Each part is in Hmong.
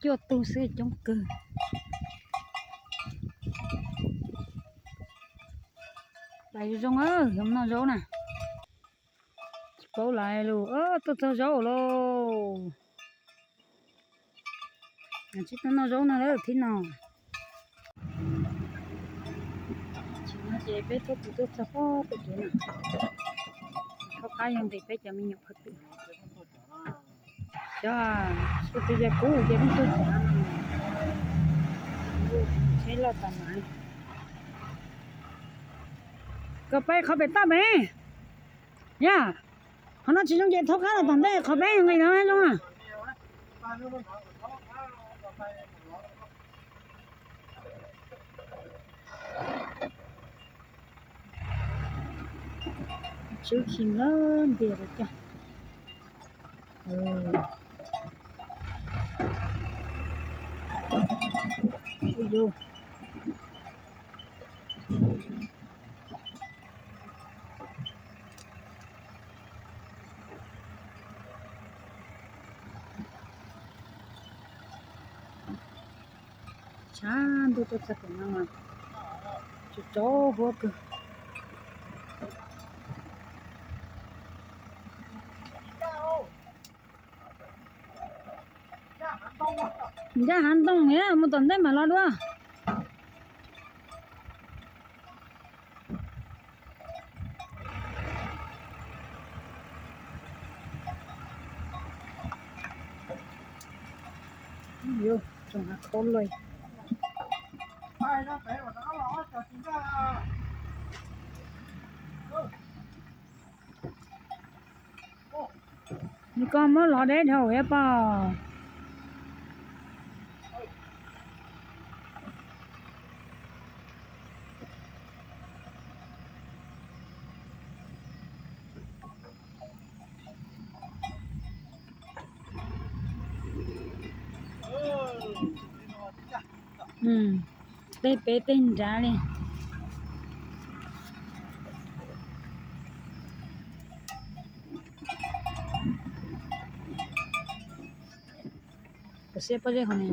Cuaj tug xwb coob kawg. Lais zoo, yog noj zaub na. Tsis paub lais lus, tuaj txog zaub lauj. Tsis tau noj zaub no lawm thib no. Tsis no ces peb tuaj tus tuaj txog pob pem kev na. Thaub qab yog nqis peb cov me nyuam phaj twm. Xyov, kuv twb yog kuv ces peb tuaj txog. Tsheb loj tas mas. Koj peb qhov pem toj pem. Yog, qhov no tsis zoo ces thaub qab los tom ntej qhov peb nqis no zoo na. Tswb khi lawm ntiag lawm cag. Tshav ntuj tuaj txog pem no mas tsaus huab kawg. Ncaj hav ntoo na, mus tom ntej mam los dua. Yuav tsoom hav khaub luj. Nws koj muab lov deb dhau ib pob. Tej pem tej nrad li. Tab sis pob zeb hov ne.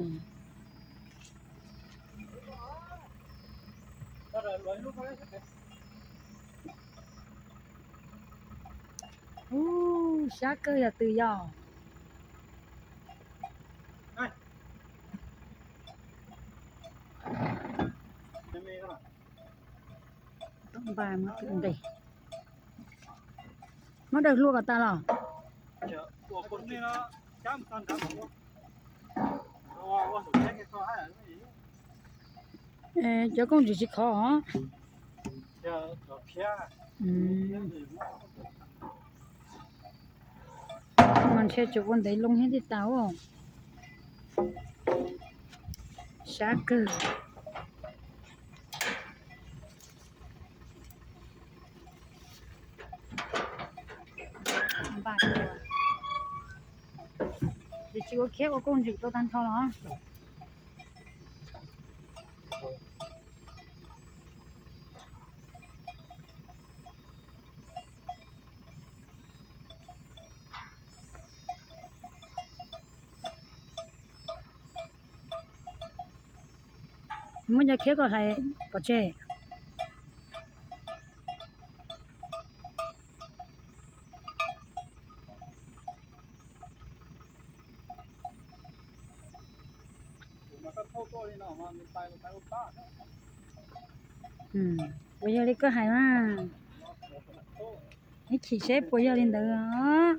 Ub, sab kawg yog twg yog? Muab dawb hlua kom tas los. Cov kooj tsis tsis khov os. Mas ntshe tsuas ua ntev loo thiab tsis tas. Sab kawg. Ces tsis ua khiab ua kooj ntsim rau tag nrho los. Muab cov khiab ko hlais pov tseg. Puas yog li koj hais mas, ib chim seb puas yog li ntawd os.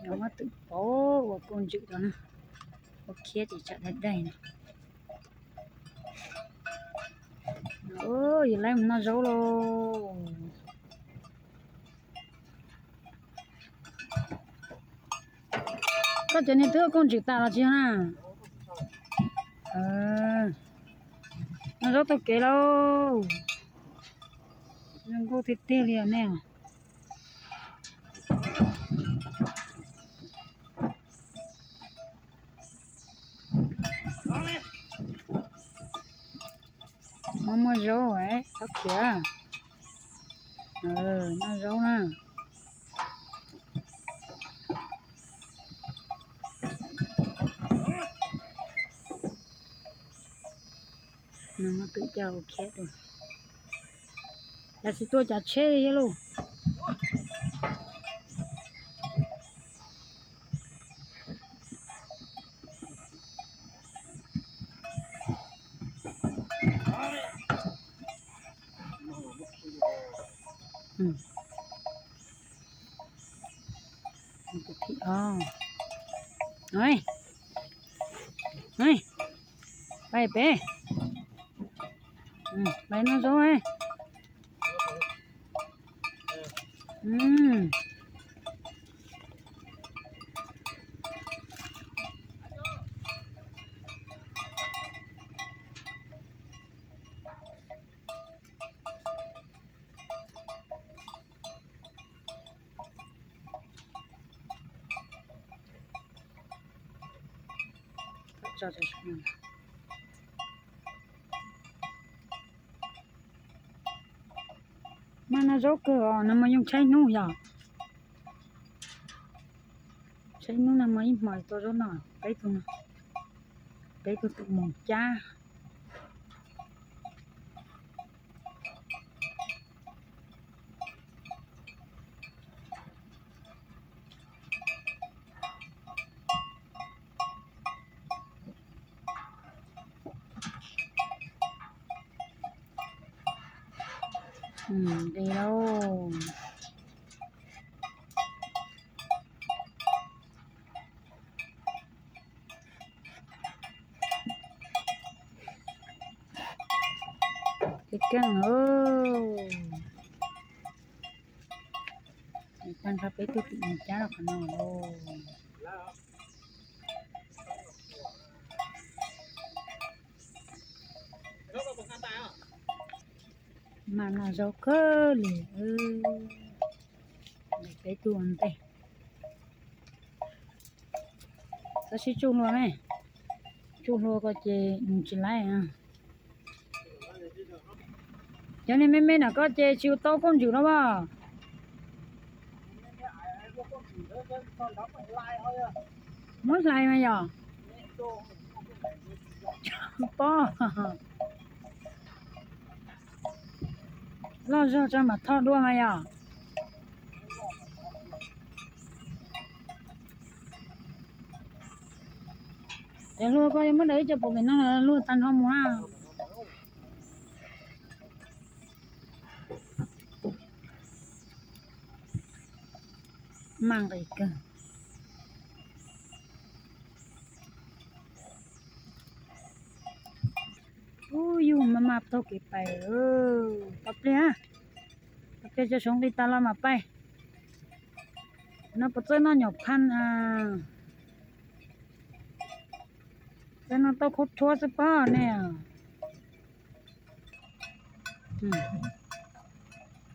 Muab twm pauv ua kooj ntsim rau na, ua khiab ces tsam daig daig na. Yus laib mus noj zaub lauj. Koj cov niag twb ua kooj ntsim tas los tsis yog na? Noj zaub taug kev lauj. Zoo nkauj tiag tiag li os nej. Muaj muaj zaub, txhob khiav. Noj zaub na. Nws muaj twm coj ua khiab dua. Yog tsis tuaj cav tsheb li lauj. Pais pem, pais noj zaub. Mas noj zaub kawg os, nws mas yeej tshaib hnub yom. Tshaib hnub no mas ib hmos tau zaub noj, peb tug, peb tug twm moos cab. Nqis lauj. Keej keej, tag nrho peb tug twm moos cab los qhov no lauj. Mas noj zaub kawg li. Peb tug ua ntej. Koj sib tsuj hlua me, tsuj hlua ko ces nws tsis laib. Cov niag me me nram koj ces tsis ua tau kauj ntxwm no as? Muab hlais mas yog. Pob, loj zog tso mam thoj dua mas yog. Cov hlua koj yuav muab daws ib co puas pem no luaj tag nrho mus na. Maj nqis kawg. Ub, yug maj maj taug kev pais. Tau pliag, tau pliag cov suav nqis tas los mam pais. No puas txawj noj nyuam phaj a? Txawj noj tauj khaub thuab xwb pob nej.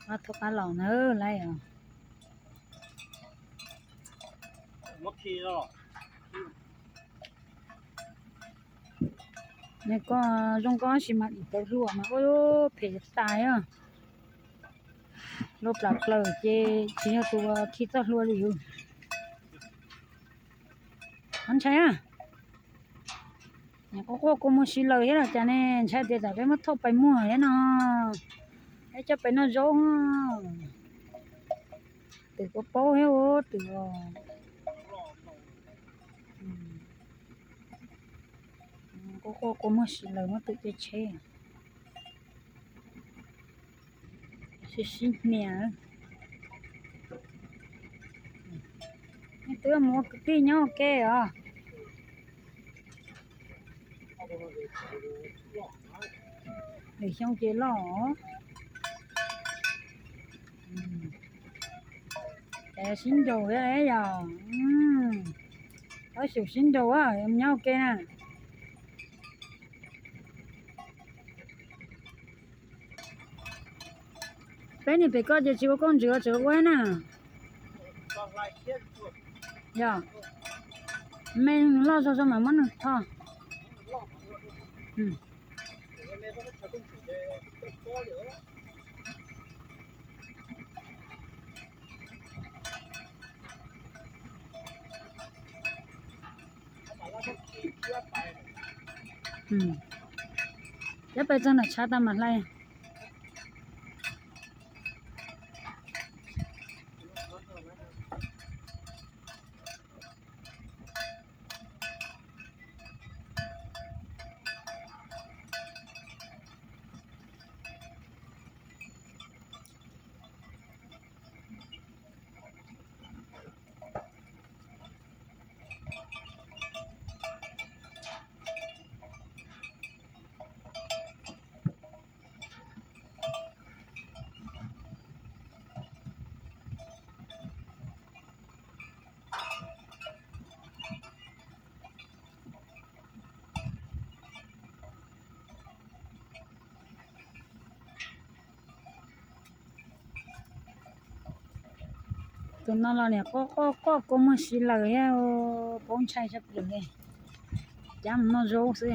Thov qab los na lawm. Nws koj zoo koj sis mas dim tau hlua mas ua phem tas os. Hlua plam plaws ces tsis yog tus khi txoj hlua li. Qhov ntshai a, quaj quaj kua muag si lawm thiab los cas ne, ntshai tias tsam peb muab thauj pais muag thiab no, peb coj pais noj zaub. Twm kua paub thiab ua twm os. Quaj quaj kua muag si lawm muab twm caij tsheb. Sib sib hnia. Nej twb mus ua kwv tij nyob ua ke os. Lwm xyoo ces loj. Ces sib nraus thiab yog. Tab sis sib nraus nyob ua ke na. Peb niam pem koj ces tsis ua kauj ntxwv tseem ua na. Yog, me loj zog zog mas muab nws tho. Cab pais txog nram tshav tas mam hlais. Tus no los niam qoj qoj qoj kua muag si lawm thiab, paub ntshai tshaj plaws li. Cab mus noj zaub xwb.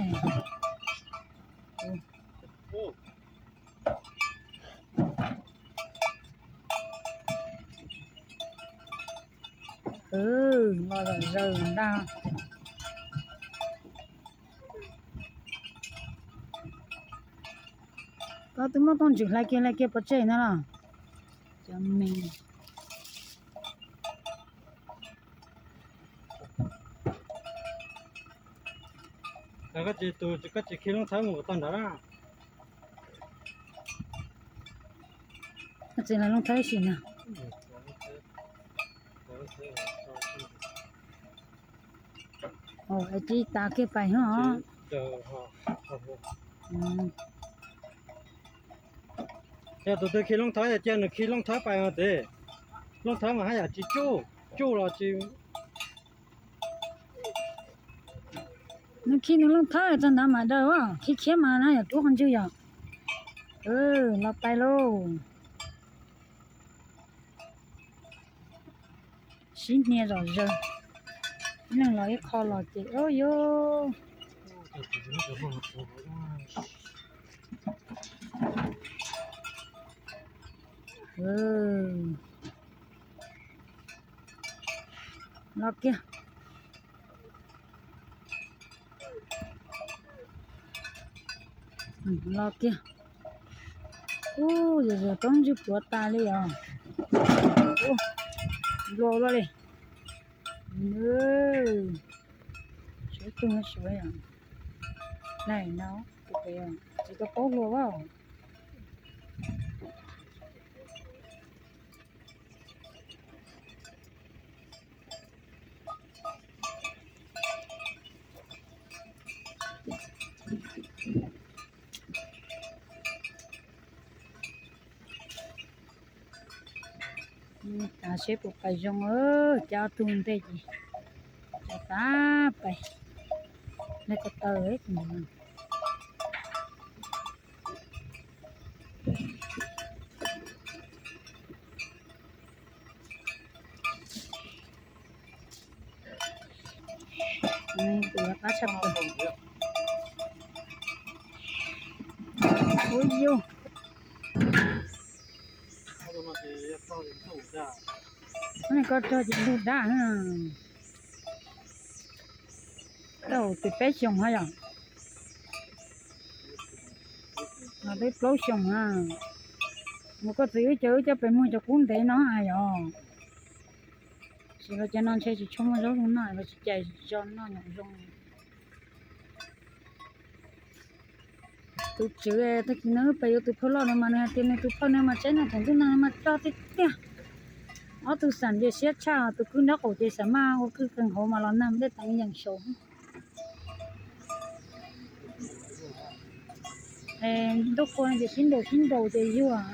Los zom zaws ntag. Koj twb muab tooj ntsws hlais kiag hlais kiag pov tseg no los. Cov me. Koj tsis khi loob thawb mus kom tag nrho na. Koj tsis hlais loob thawb sim na. Es tsis tas kiag pais hov. Yog tus twg khi loob thawb cia nws khi loob thawb pais mas txiv. Loob thawb mas haj yam tsis tsuj, tsuj los tsis. Nws khi nws loob thawb txog ntawd mas daws, khi khiav mas na yog rub qhov ntswg yog. Los pais lauj. Sib hnia zom zaws. Ib leeg los ib qho los ces ub yuv. Los kiag. Los kiag. Ub, yog yog toob ntswg puav tas li os. Ub, nplua luaj li. Suav tug suav yom. Nai no, tsis tau paub hlua as. Tav seb puas pais zoo, cab ob tug ntej ces cab tas pais. Naj ko taw ntawd. Tus qab tshaj plaws. Ub yus. Koj rog ces ntug dab. Tau twb peb xyoos hab yom. Twb plaub xyoos hab. Mus koj txiv wb cov wb coj pes muag cov kub ntev no hab yom. Tsis los cov no ntshe tsis tshua muaj zaub zoo noj los tsis cais zog noj nyuam zoo. Tus tswv tag kis no wb pais yuav tus phauj loj no mas nws hais tias nws tus phauj no mas tsaib no thaum ntuj no mas rog tiag tiag. Ob tug xam ntsia siab tshaj, tus kwv nraub qaum ces xam maj ua kwj qees hauv mas los nag dej teev yees saud. Ntuj qhua no ces sib nraus sib nraus ces yuag.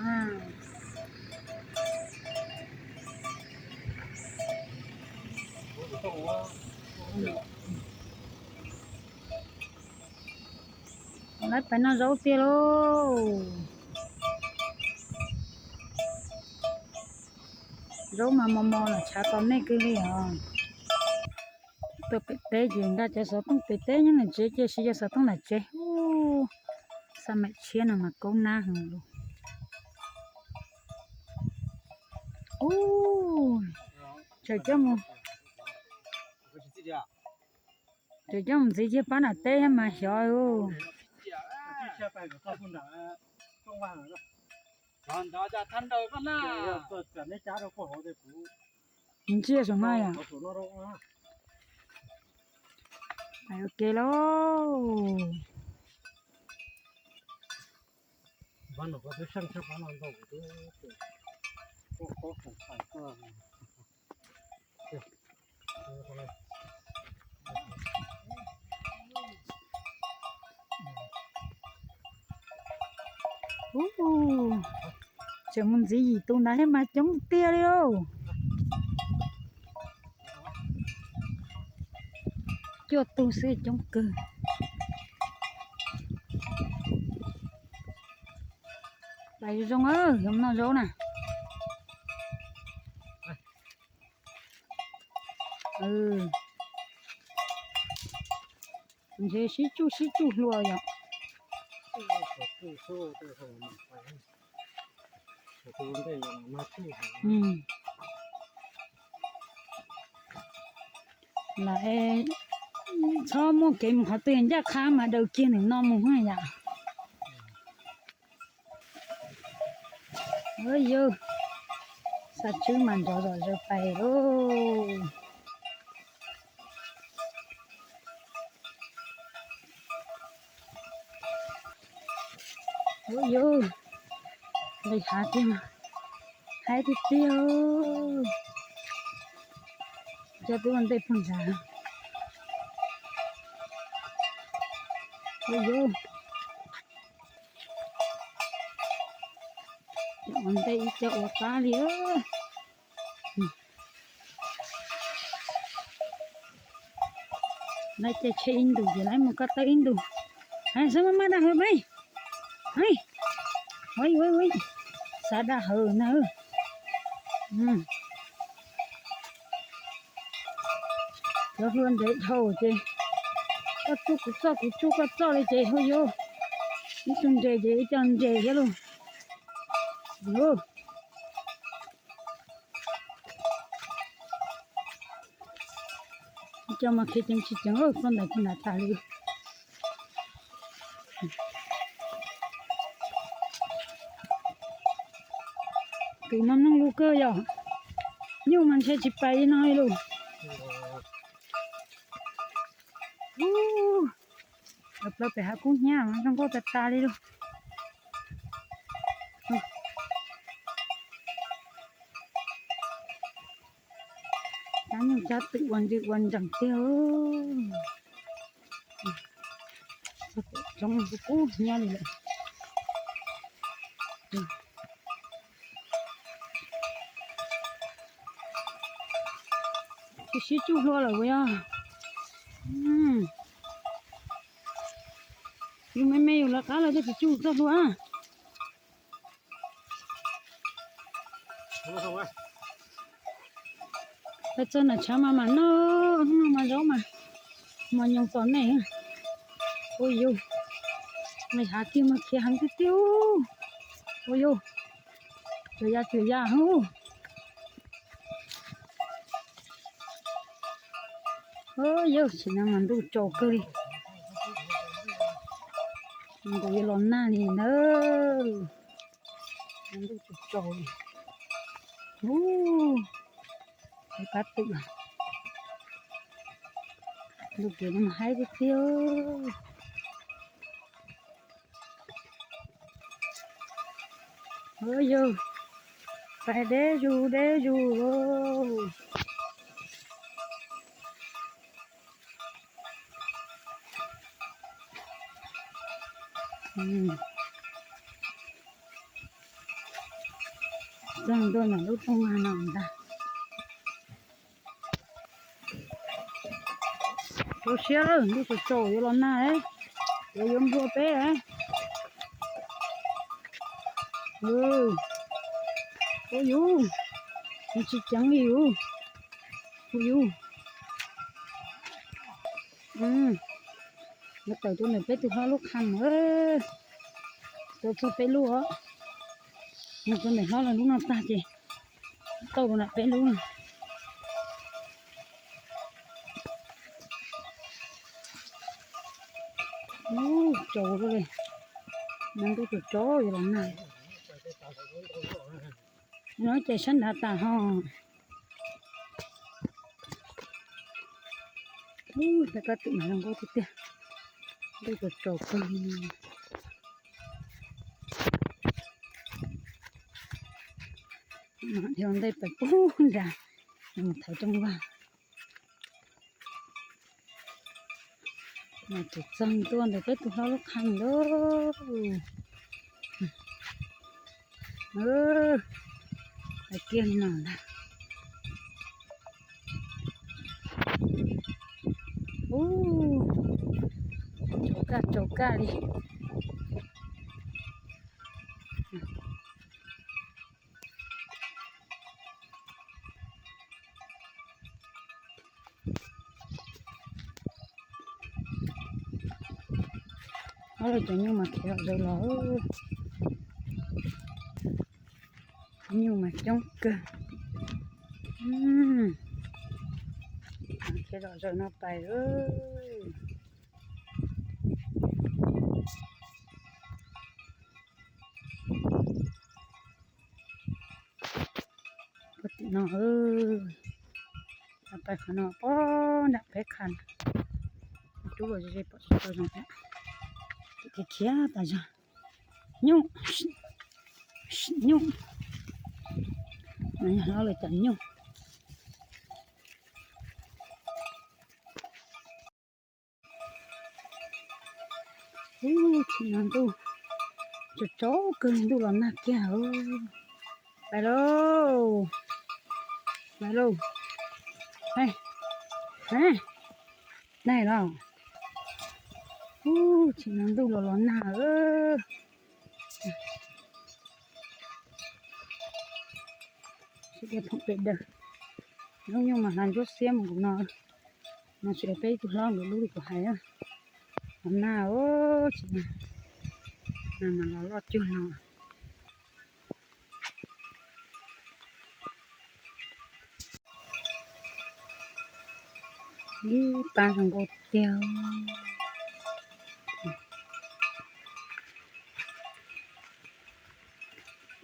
Lawv pais noj zaub tiag lauj. Zaub mas mos mos los tshav tos nej kiag li os. Tuaj pem teb ces nqa cov xov tooj pem teb nyob nram tsev cia siv cov xov tooj nram tsev. Xa maim tshiab no mas kaub nab heev lauj. Ub, tsawm coj mus. Cov coj mus ntxiv kiag pab nram teb mas xyov. Ntsia saum no yom. Ua ke lauj. Ub, tseem mus ntxiv yim tus ntawd thiab mas coob tiag li lauj. Cuaj tug xwb coob kawg. Pais zoo, yog noj zaub na. Ntshe sib tsuj sib tsuj hlua yom. Lam txhob muaj kev mus qhov twg ncaj qha mas daws kiag ntawm no mus yom. Yawg, xa tswb mas nrov zom zaws pais lauj. Ua yus, nqis hav tiag, haib tiag tiag. Coj twb ua ntej puag nrad. Ua yus, ua ntej ib co ua qab li. Lawv caij tsheb ib ntus ces lawv mus ko taw ib ntus. Xav maj maj daj hawv peb. Xav daj hawv na. Cov hlua ntev dhau ces koj tsuj kuv txoj kuv tsuj koj txoj li ces hu yus. Ib tug nres ces ib co nres thiab lauj. Ib co mas khiav ceev tsis ceev lauj, txoj ntawd txoj nrad tas li. Tus no mloog lus kawg yom. Nyuj mas ntshe tsis pais li no li lauj. Ub, plaws pem hav kub hnyiab mas zoo nkauj tas tas li lauj. Cab nyuj cab twm ua ntws ua ntsees tiag. Tsoov kub hnyiab li lawm. Tsis sib tsuj hlua lawm puas yog? Yus me me yus lawv qab lawv thiaj tsis tsuj txoj hlua. Peb txog nram tshav mas mam noj, hnub no mas zaub mas mos nyoos tom nej. Ua yus, nqis hav tiag mas khiav heev tiag tiag. Ua yus, tsuas ya tsuas ya hub. Yawg, sim no mas ntuj tsaus kawg li. Nkaus yuav los nag li ntawd. Ntuj tsaus tsaus li. Ub, qab twm. Ntuj kev no mas haib tiag tiag. Yawg, pais deb zus deb zus lauj. Txog ntua ntawm lub rooj vag no ntag. Rau siab lawm, ntuj tsaus tsaus yuav los nag, yuav yuav nplua peb. Ua yus, nws tsis ceev li yus. Ua yus, yuav tawm rau ntawm peb tus hlob lub qhov no, tau txog peb lub os. Mus rau ntawm hlob lawv lub no tag ces tau rau nram peb lub. tsaus li. Nag ntuj tsaus tsaus yuav los nag. No ces sab nrad tas ho. Ub, peb kab twm mas zoo nkauj tiag tiag. Ntuj tsaus tsaus kawg li. Mam dhia ua ntej pais pub nrad, mus thawv rooj vag. Mas txog ntua ntawm peb tus hlob lub qhab lawm. Hais kiag li no ntag. Ub, tsaus kaj tsaus kaj li. Ob lub cov nyuj mas khiav zom zaws los, nyuj mas coob kawg. Khiav zom zaws no pais. Puag tim no, pais qhov no pob nram peb qha, rub los ze pom tsis tau zoo thiab. Khiav khiav tas zog. Nyuj, nyuj, no yog hlob lawv cov nyuj. Ub, tsim no ntuj tsaus tsaus kawg, ntuj los nag kiag. Pais lauj, pais lauj. Nag los. Ub, tsim no ntuj los los nag. Sib tias phoom pem daws, lub nyuj mas hla ntsuab xiab mus nkaus no. No tsis peb ib tug hlob nkawd lub li kuv hais. Los nag, tsis nag mas los loj cuag no. Ib pab zoo nkauj tiag.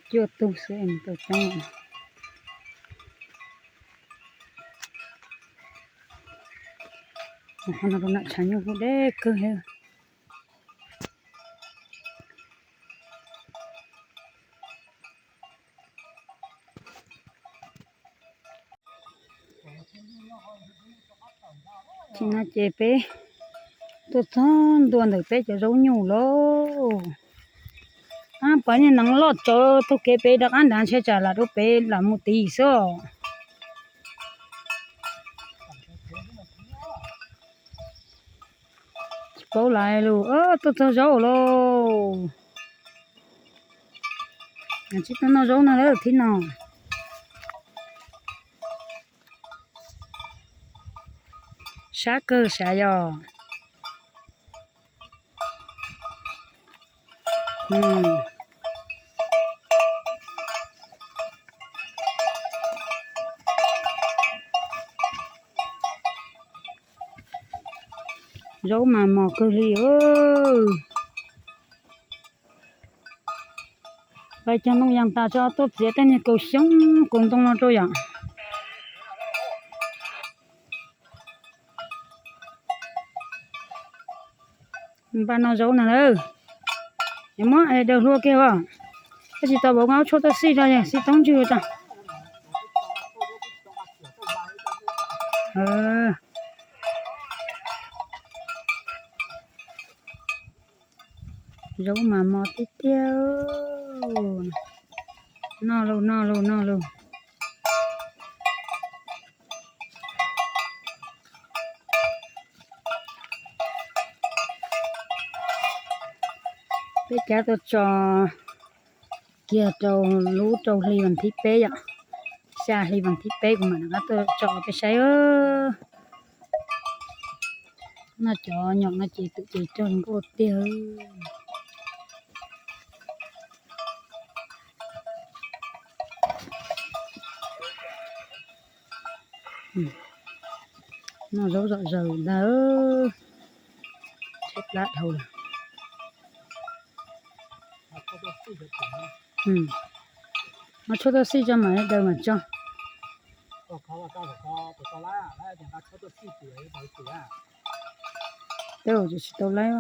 Cuaj tug xwb es tau coob. Qhov no rau nram tshav nyuj kuj deb kawg li. Tsis no ces peb tuaj txog ntua ntawm peb cov zaub nyuj lauj. Ab, pab niag neev loj tsawv taug kev peb rov qab nrad ntshe tsam lam rau peb lam mus tid xwb os. Tsis paub lawm lauj, tuaj txog zaub lauj. Tsis tau noj zaub no lawm thib no. Sab kawg sav yog. Zaub mas mos kawg li. Pais cog ntoo yas tas tso, tuaj txiav tej niag kaus xyoob kaus ntoo no rau yom. Npaj noj zaub na lawm. Yuav muab daws hlua kiag os. Tab sis tau vauv nqa tshuaj tuaj xij rau xij toob ntswg tas. Zaub mas mos tiag tiag. Noj lauj, noj lauj, noj lauj. Peb cav tuaj tso kiag rau lub rau hli vas thib peb yom. Xya hli vas thib peb kuv mam rov qab tuaj tso peb saib. Noj cov nyom no ces twm ces rog nkauj tiag. Noj zaub zom zaws ntag. Tshaib plab dhau lawm. Muab tshuaj tuaj xij tso mam daws mam tso. Tej zaum tsis tau laib.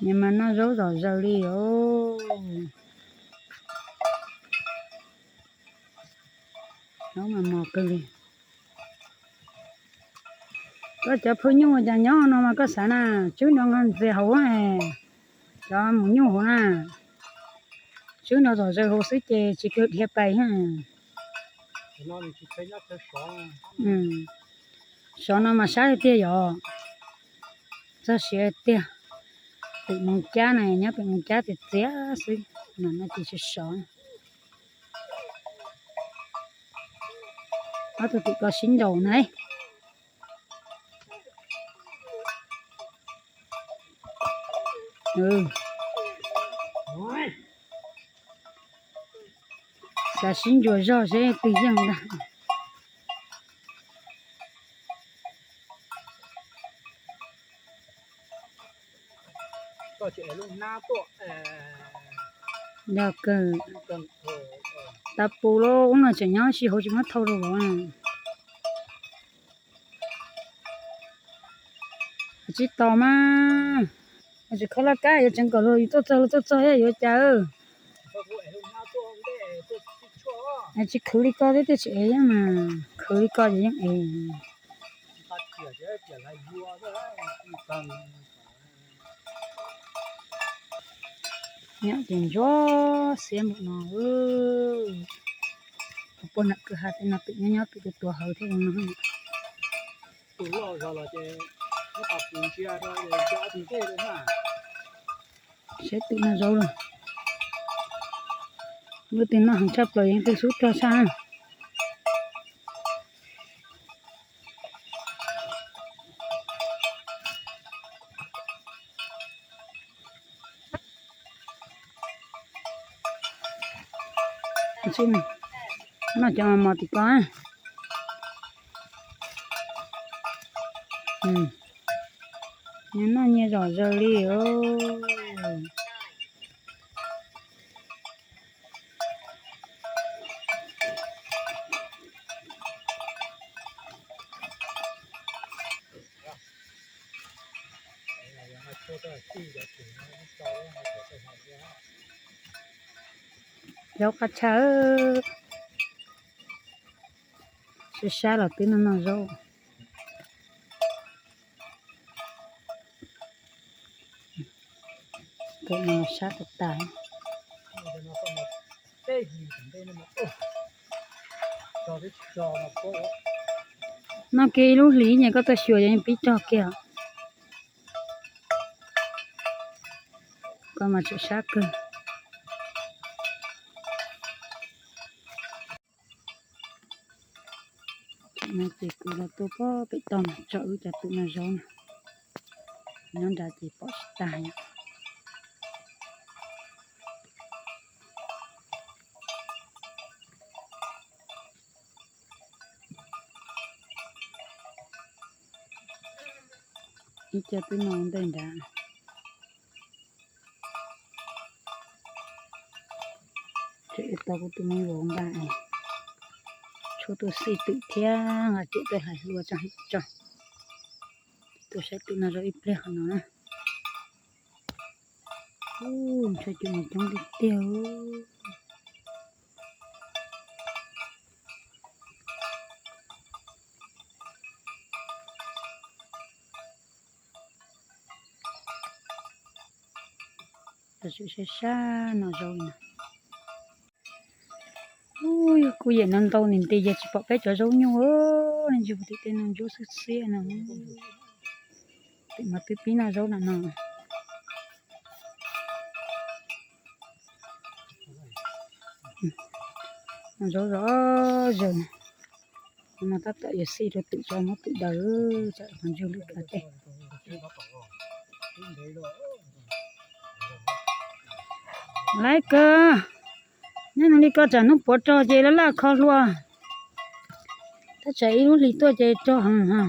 Nyias mas noj zaub zom zaws li os. Zaub mas mos kawg li. Koj cov phwj nyuj cas nyob no mas koj xav na, tswb nrov nqag ntxias hauv, cov mus nyuj hauv na, tswb nrov zom zaws hauv xwb ces tsis kawg dhia pais. Sov no mas sab tiag yom, txog siav tiag. Pem Moos Cab na, nyob pem Moos Cab tiag tiag xwb, no no ces sov sov. Ob tug tim ko sib ncaus na. Xav sib ntsuas zog seb twg yeej ntag. Yog kawg, tas pus lawm, ub no tseem nyob si hauv tsis muab thau rau vauv na. Tsis tau mas, tsis kho laj kab yuav tseev kom luag tuaj txog, luag tuaj txog yuav cas. Tsis khwv li ko thiab tiaj tsis ev mas, khwv li ko ces yeej ev. Nyob ces ntsuab xiab npaum no. Puag nram kwj ha tej no twm nyob nyob twm tuag tuag hawv thiab no. Saib twm noj zaub lawm. Lub twg noj heev tshaj plaws yeej twg xub rog tshaj. Noj cov mos tim ko. Nyias noj nyias zom zaws li os. Zaub qab tshaj, sab sab los twb noj noj zaub. Sab tas tas. Noj kiag ib lub hlis nyem koj tuaj xyuas yog yeej pib rog kiag. Koj mas tseem sab kawg. No ces kuv los tuaj pem toj tso wb cov twm noj zaub na. Nyob nrad ces pom tsis tag yom. Ib co twb no ntej nrad. Tseem tau kuv tus me vauv nqa tshuaj tuaj xij twm thiab nqa cem tuaj hlais hlua tso tso. Tuaj saib twm no rau ib pliag qhov no na. Ub, ntsha cov no coob tiag tiag. Tam sim sab sab no zaub na. Ub, kuj yam no ntau nti nti yog tsis pom peb cov zaub nyuj, nej ntsia tim tej no ntsuab xwb xiab no. Tim mas twb pib noj zaub na no. Noj zaub zom zaws. No tab tom yuav xij rau twm tso muab twm daws, tsam qhov ntswg lwj kav teb. Laib kawg, nyob li ko tsam hnub puav rog ces laj laj kho hlua. Tab tsam ib lub hlis tuaj ces rog heev ha.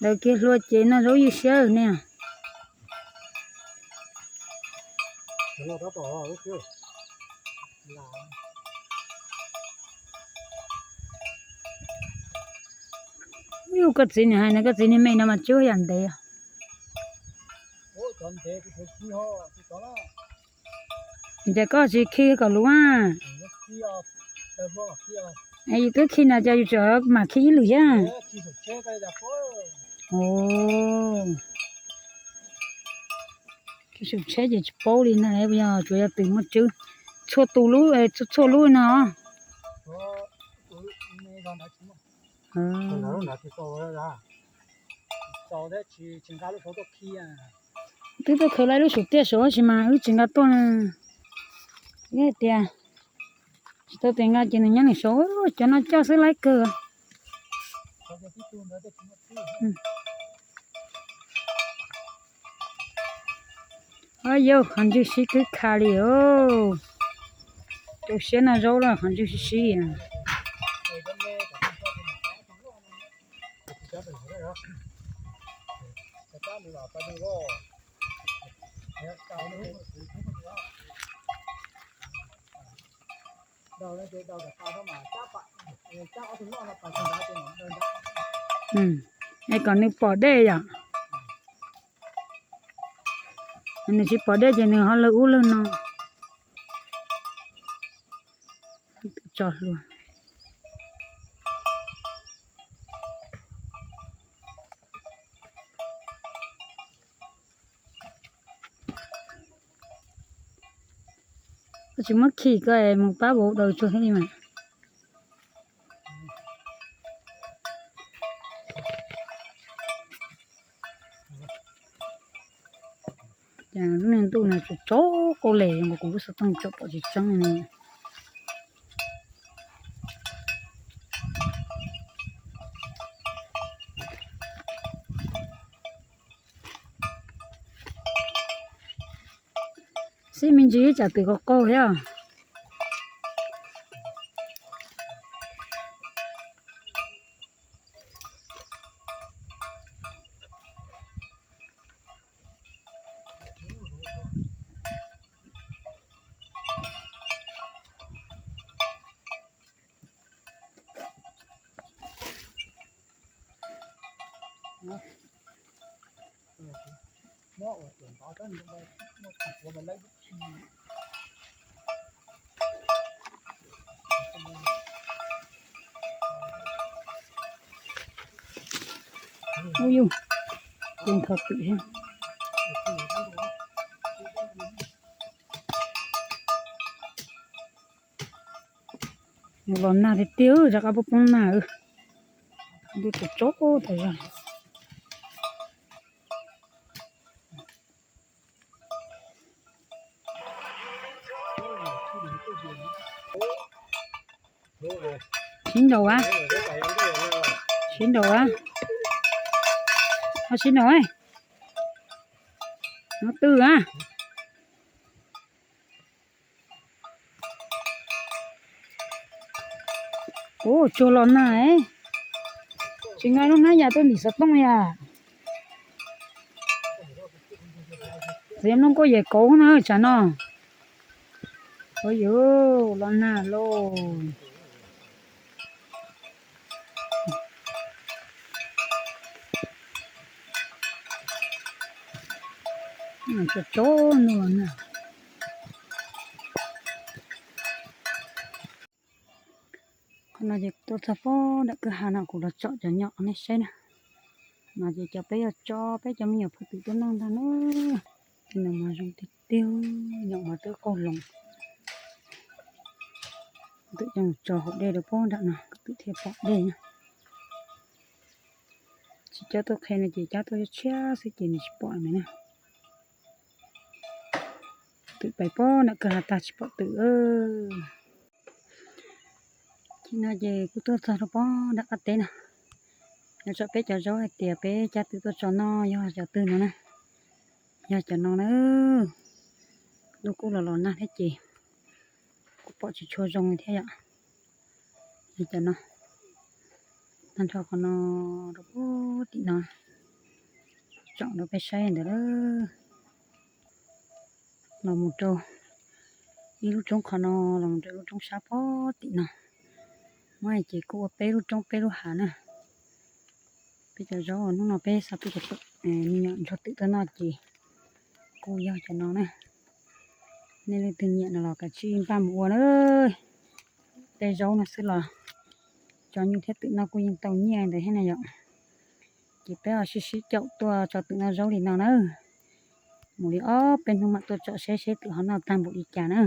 Daws kiag hlua ces noj zaub ywj siab ne. Yus koj txiv niag hais no, koj txiv niag me no mas tsis ua yam ntev. Ces koj tsis khi kom luv a. Yus twb khi no ces yus tseem mam khi ib lwm thiab. Khi saum tsheb ces tsis paub li na, yog tsuas yog twm muaj tswb txhua tus lub, txhua lub no. Twb tuaj khaws lawm lub saum tiaj saud tab sis mas wb tsis nqa tuaj na. Wb hais tias tsis tau tes nqa ces nws nyob nws saud, cov no coj xwb laib kawg. Au yau, qhov ntswg sib kwb kha li os. Rau siab noj zaub los qhov ntswg sib sib. Es kom nws pom dej yom. Nws tsis pom dej ces nws ho lawg ub lawg no. Tso hlua. Koj tsis muab khi koj es mus pab vauv daws tsuag thiab li mas. Cas lub niag ntuj no tsaus tsaus kau les, kuv lub xov tooj tsom pom tsis tseeb li. Xib me ntsis tsam twm qaug qaug thiab. Ub yus, kuv ntho twm thiab. Los nag tiag tiag, rov qab poob poob nag. Ntuj tsaus tsaus tas zog. Sib nraus a, sib nraus a, ho sib nraus, no twb a. Ub, tsuag los nag, tsis nqa lub hnab yas tuaj ntim xov tooj yam. Txiv mloog kuj yam kauv na tsam no. Ua yuv, los nag lauj. Tsaus tsaus ntuj los nag. Qhov no ces tuaj txog pem nram kwj ha no kuv los tsom cov nyom nej saib na. No ces cov peb yog tso peb cov me nyuam phaj twm tuaj noj ntag na. Tej no mas zoo tiag tiag, nyom mas twb qaug loo. Twm coj mus tso hauv dej rau pem nram no twm thiaj pom dej na. Tsis cab tuaj qhia no ces cab tuaj tshiab xwb ces nws tsis pom na. Twm pais pem nram kwj ha tag tsis pom twm. Ces no ces kuj tuaj txog rau pem nram qab teb no. Nyob tsom peb cov zaub hais tias peb cab twm tuaj tso noj yog cov twg no na. Yog cov no na. Ntuj kuj los los nag thiab ces kuj pom tsis tshua zoo li thiab yom. Yog cov no, tag nrho qhov no rau pem tim no. tsom rau peb saib ntawd. Los mus rau ib lub roob qhov no, los mus rau lub roob sab pog tim no. Muab ces kuj ua peb lub roob peb lub hav na. Peb cov zaub hnub no peb xa peb cov me nyuam ntsuag twm tuaj noj ces kuj yog cov no na. Nej leej twg nyiam no los kav tsij npaj mus ua na. Tej zaub no xwb los tso nyuj thiab twm noj kuj yeej tau nyiaj ntawd thiab na yom. Ces peb ho sib sib caum tuaj tso twm noj zaub li no na. Mus li ob peb hnub mam tuaj tsom seb seb twm ho noj tag npaum li cas na.